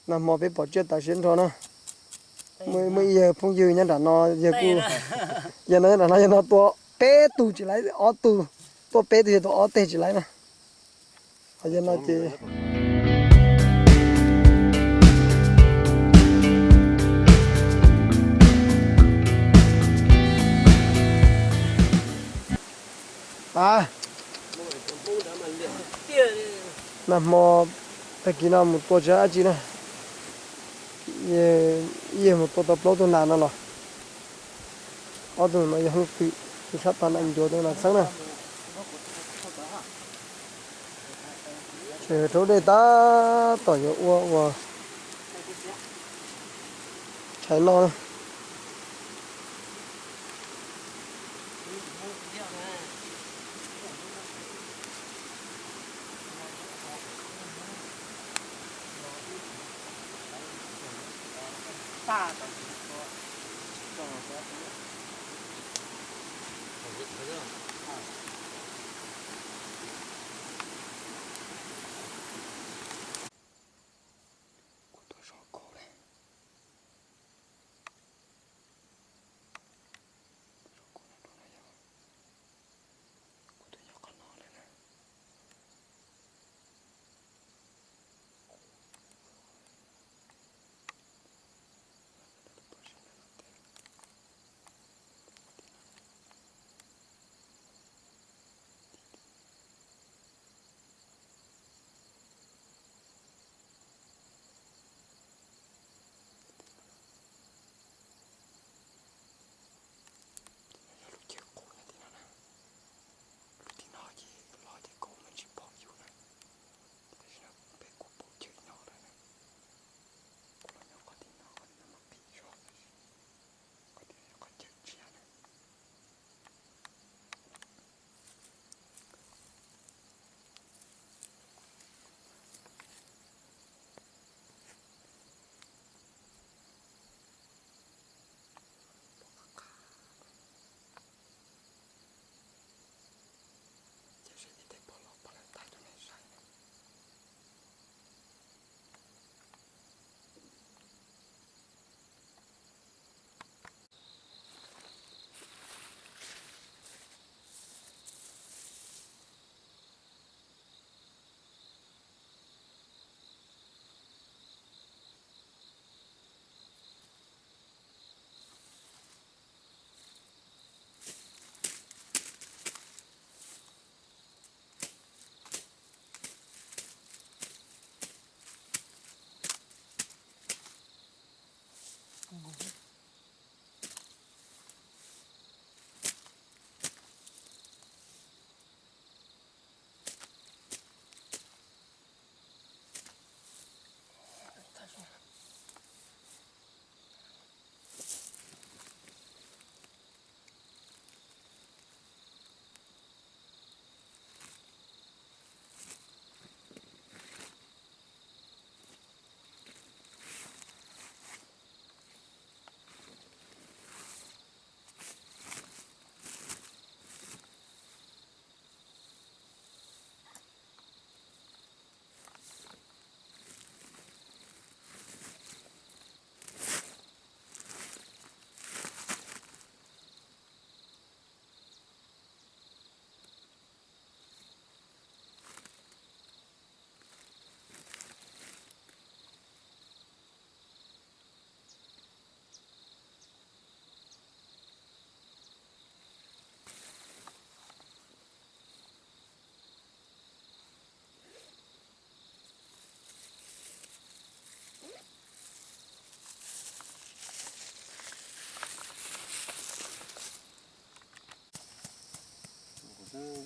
Nag hmo peb pom tsiaj tas siab nrho na. Muaj ib yawg phooj ywg nyob nram no, yawg kuj, yawg no nyob nram no, yawg no tua peb tug tsis laib ob tug, tua peb tug yawg tua ob teg tsis laib na. Yawg no ces a, nag hmo tag kis no mus tua tsis dab tsi na. Ib yawg mus tua tau plaub tug nas no los, ob tug no yog hooj twm, tus sab tod nas ncuav, tus nas txheeb na. Tseem rhaub dej tab tom yuav ua ua tshais noj na. Kuv tuaj zov kaus na. Zov kaus no rau no yog kuv tuaj nyob qhov no lawm na. Yog lub chaw qub nyob tim no na. Lub tim no ces los ces kaus no tsis pom yus na. Tam sim no peb kuj pom chaw nyob lawm na. Kuv los nyob qhov tim no, qhov tim no mas qis zog, qhov tim no yog qhov chaw tshiab na.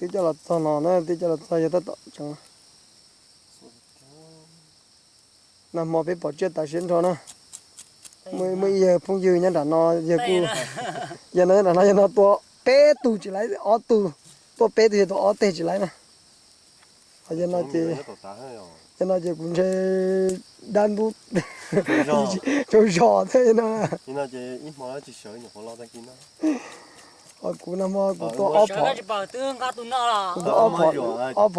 Twb coj los txog no na, twb coj los txog yog tab tom tseem. Nag hmo peb pom tsiaj tas siab nrho na. Muaj ib yawg phooj ywg nyob nram no, yawg kuj, yawg no nyob nram no, yawg no tua peb tug tsis laib ob tug, tua peb tug yawg tua ob teg tsis laib na. Yawg no ces, yawg no ces kuv ntshe dab ntub rau zos thiab no. Kuv nag hmo kuv tua ob phom, ob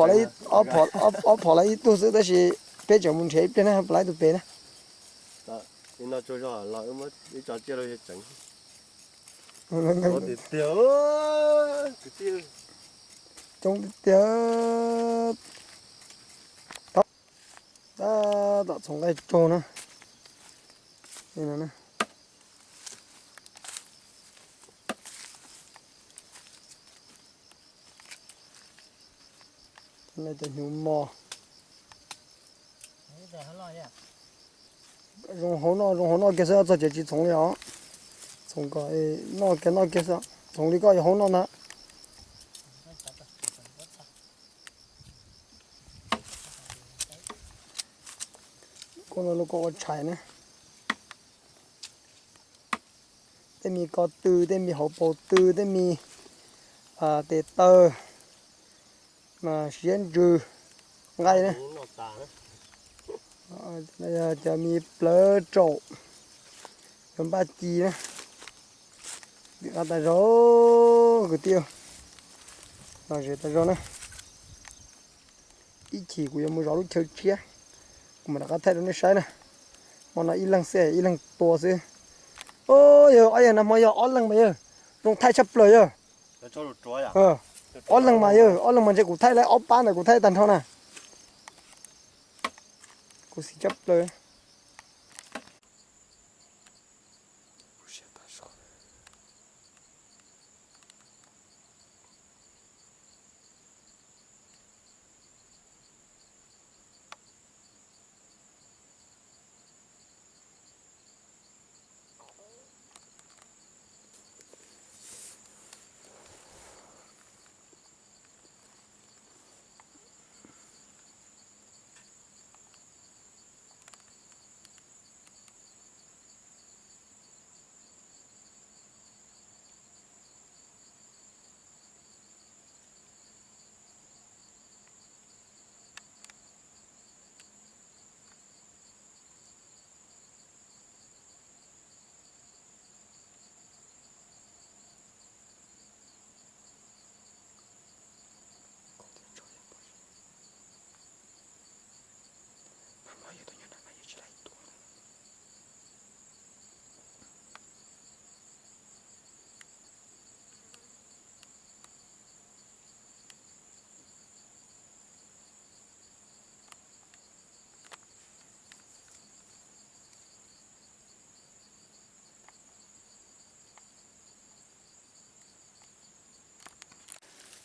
phom, ob phom lawv ib tug xwb, tab sis peb tseem mus nrhiav ib pliag na, pom lawv tus pem na. No tsaug zog los wb muab ib tso tsiaj rau yawg tseev. Tiag tiag, coob tiag tiag. Tab tom txhoov nqaij tsaug na. Cov hnyuv mos. Zoo hauv noj, zoo hauv noj kiag xwb, txog tsev tsis txhoov li os. Txhoov kom noj kiag noj kiag xwb, txhoov li koj yuav hauv noj ntag. Kuv no lub kuj ua tshais na. Tej me ko tw, tej me hauv paus tw, tej me tes taw, siab ntsws, nqaij na. Cov me plawv tsaum, cov npaj ci na. Dim qab tas zog kwv tij, lom zem tas zog na. Ib chim kuv yuav mus zov lub chaw tshiab, kuv mam rov qab thaij rau nej saib na. Hmo no ib leeg xwb, ib leeg tua xwb. Yog ob yawg no hmo yog ob leeg mas yawg, zoo thaij tshaj plaws yawg. Ob leeg mas yawg, ob leeg mas ntshe kuv thaij lawv ob pab ntawd kuv thaij tag nrho na. Kuv xis tshaj plaws.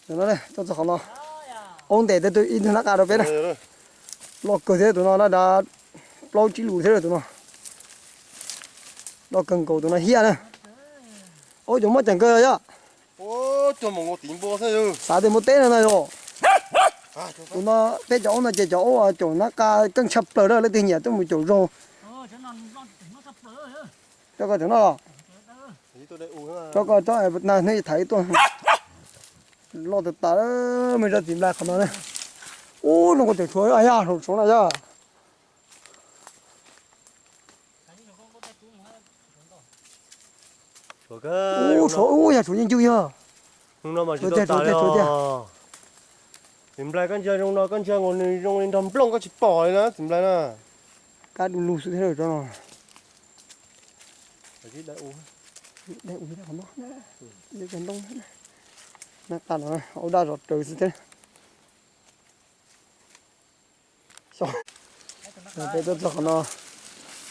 Tuaj txog qhov no, aub ntes ib tug nab qa rau peb na. Loj kawg thiab tus no na, dav plaub tsib lus thiab tus no. Loj kawg nkaus tus no hiaj na. Aub cov muaj ceem kawg yom. Xav tias muaj teb no na yom. Tus no peb cov aub no ces cov aub caum nab qa keej tshaj plaws na, leej twg nyiam tuaj mus caum zoo. Cov ko cov no, cov ko cov na hnub tham ib tuaj. Loj tas tas, muaj zaj txiv nplai qhov no na. Ub, no ko cov tshuav yaj hauv tsoov na yog. Ub, tshuav, ub, yog tshuav yeej ncw yog. Tshuav tiag, tshuav tiag, tshuav tiag. Txiv nplai koj ntsia zoo no koj ntsia nkaus nws zoo li nrog nplooj koj tsis pom li na txiv nplai na. Kab du lug xwb thiab no. Dai u, dai u, ntoo, nab qa no, aub daj zov raws xwb thiab. Peb tuaj txog qhov no,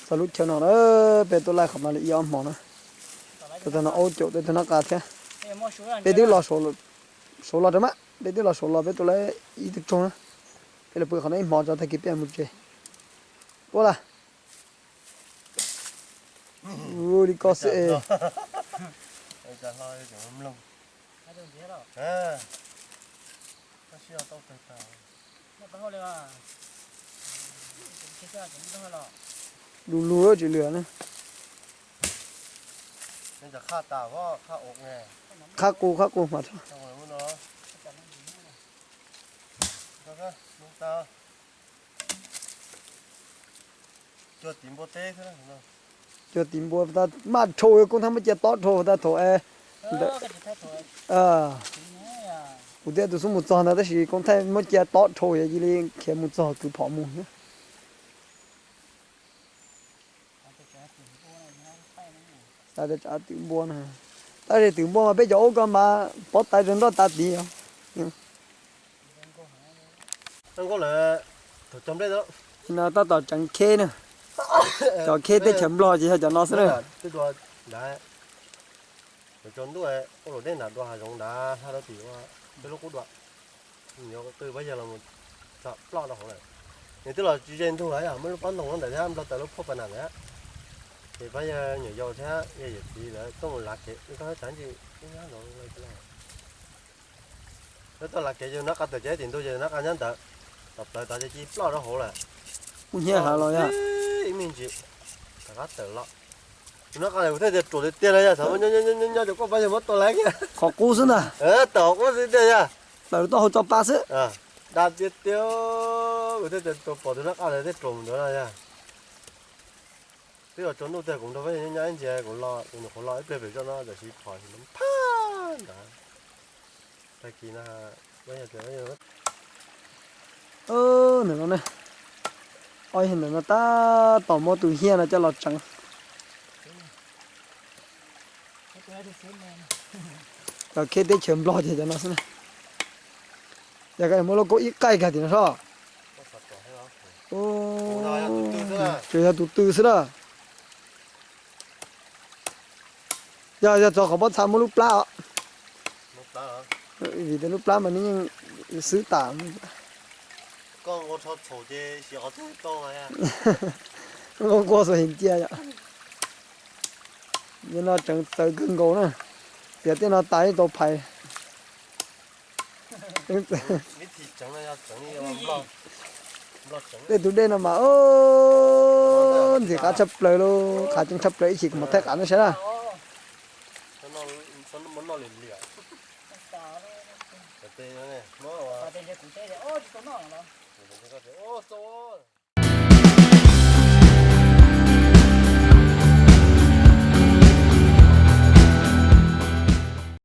txog lub chaw no na, peb tuaj laij qhov no li ib ob hmo na. Txog no aub caum tej tug nab qa thiab. Peb twb los saud los rau mas, peb twb los saud los peb tuaj laij ib tug tsaug na. Peb los pw qhov no ib hmo tso tag kis peb mus tsev. Ua li ko xwb es. Du lug tsis lwm na. Qhab qus, qhab qus mas. Cua tim npua, maj dhau, koob thaij muab cia tob dhau tag thaum es. Kuv thiaj tus xub mus txog ntawd tab sis koob thaij muab cia tob dhau yog cia li khiav mus txog kwv phom mus thiab. Twm npua na, tab sis twm npua mas peb cov ub ko mas pob tawv tsaws nroj tas tid os. No tab tom tseev kheb na, cov kheb teb chaws Nplog ces yog cov no xwb na. Cov tsaus ntuj ua luam dej nram dua hav zoov nrad hla rau tim ua peb lub qub dua. Yuav qw pab yawg los txog ploj rau hauv lawm. Nws twb los tsis ze ntug lawm yog muaj lub pob ntoo no ntawm thiab nplo taws lub phoj pas nam ntawd. Ces pab yawg nyuam yaus thiab yawg yawm txiv lawv tuaj mus lav kev ib koj tsav ntsis ib nyab ntawd lawv tuaj lav kev ces nab qa tawm ces tim ntug ces nab qa nyob ntawd, tom plawv tod ces ci ploj rau hauv lawm. Kuj hnyiab heev los yog ib me ntsis rov qab tawm los. Tus nab qa kuv thiaj tias ruam tiag tiag na yog, xav nyob nyob cov koj pab yawg muab tua laib kiag. Qhov qub xwb ntag. Tawm qhov qub xwb tiag yog. Tawm tau hauv tso pa xwb. Dab tiag tiag, kuv thiaj tias tua pom tus nab qa lawm thiaj ruam mus ntawd no yog. Twb los tsaus ntuj tiag kuv nrog pab yawg nyob nyob ib ntsis kuv los kuv nyuam qhuav los ib pliag pem zoj no tam sim phom sim phaj ntawd. Tag kis no pab yawg tias pab yawg Ntawm no ne, ob yawg ntawm no tab tom muab tus hiaj no coj los tseev. Cov kheb teb chaws Nplog ces cov no xwb na. Yog muab lub kaub ib qaij kiag tim no sob. Tsuas yog tus tw xwb na. Yog yog txog qhov pob txha muab lub plab os. Vim tias lub plab mas nws yeej xwb tas. Nquag nquag xuas heev cia yom. Yog no tseev txawv kawg nkaus na. Tias tej no tas yeej tau phais. Tej tus dej no mas ntxim qab tshaj plaws lauj, qab tseem tshaj plaws ib chim kuv mam thaij qav nej saib na.